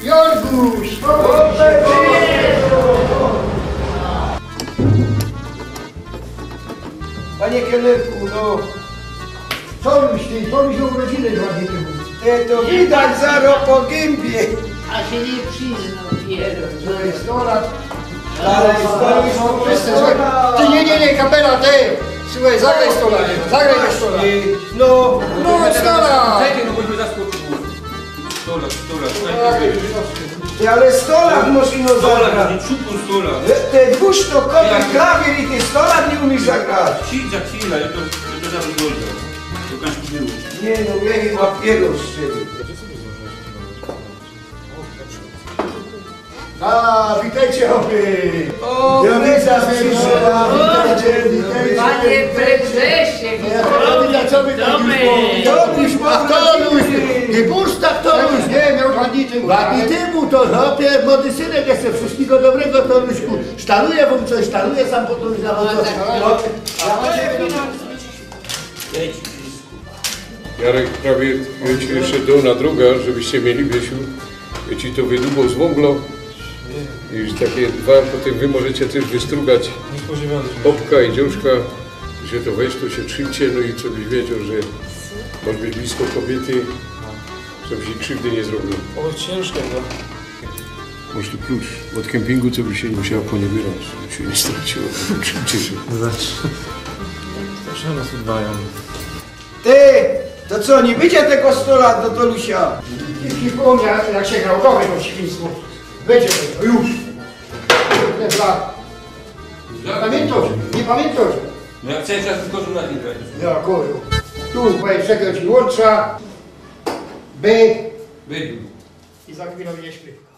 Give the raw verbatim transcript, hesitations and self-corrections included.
Jorguś! Panie kelnerku, no. Co już ty? To mi sie urodziny dwa dni tymu. Te to widać zaro po gębie. A sie niy przyznał, pierōn. To jest sto lat. Ale sto lat. Ty, niy, niy, niy, kapela, ty! Słuchej, zagraj sto lat, zagraj na sto lat. No, no, sto lat! Czekaj, no bo się zaskoczył. Sto lat, sto lat. Ty, ale sto lat musi, no, sto lat, zagrać. Nie, szukam sto lat. Ty, ty dwustokowy klawier i ty sto lat niy umiysz zagrać. Ci, za chwilę, ja to, ja to zaraz dojdę. To kanski było. Niy, no, niy, chyba pierōn z ciebie. A, witejcie, chopy! O, ja widzę, widzę, witejcie, witejcie. Panie prezesie, ja widzę, co wy tam już po-, Toruś, a Toruś, nie burszta, Toruś. Niy, miał dwa dni tymu. Dwa dni tymu to, chopie, młody synek, jeszcze wszystkigo dobrego, Toruśku. Sztaluje wam coś, sztaluje sam po Toruś na. No, tak. No. Jarek prawie ci jeszcze dał na droga, żebyście mieli, Wiesiu, ci to wydłubo z wōnglo. I już takie dwa, potem wy możecie też wystrugać. Nie spodziewałem się. Bobka i dziążka, że to weź, to się trzimcie, no i co byś wiedział, że możesz być blisko kobiety, żebyś jej krzywdy nie zrobił. O, ciężkie to. Masz tu klucz od kempingu, co by się nie musiała poniewierać, żeby się nie straciło. Trzimcie się. Znaczy, zawsze nas udają. Ty, to co, niy bydzie tego sto lat do Tolusia? Ci przypomniał, jak sie grał, dobre to świństwo. Bydzie tego, już. Kurde, bla. Niy pamiyntōsz, niy pamiyntōsz. No jak cały czas tylko na tym kręcisz. Ja, kurde. Tu, powiem, przekręcić łącza. By. By. I za chwilę nie śpiewka.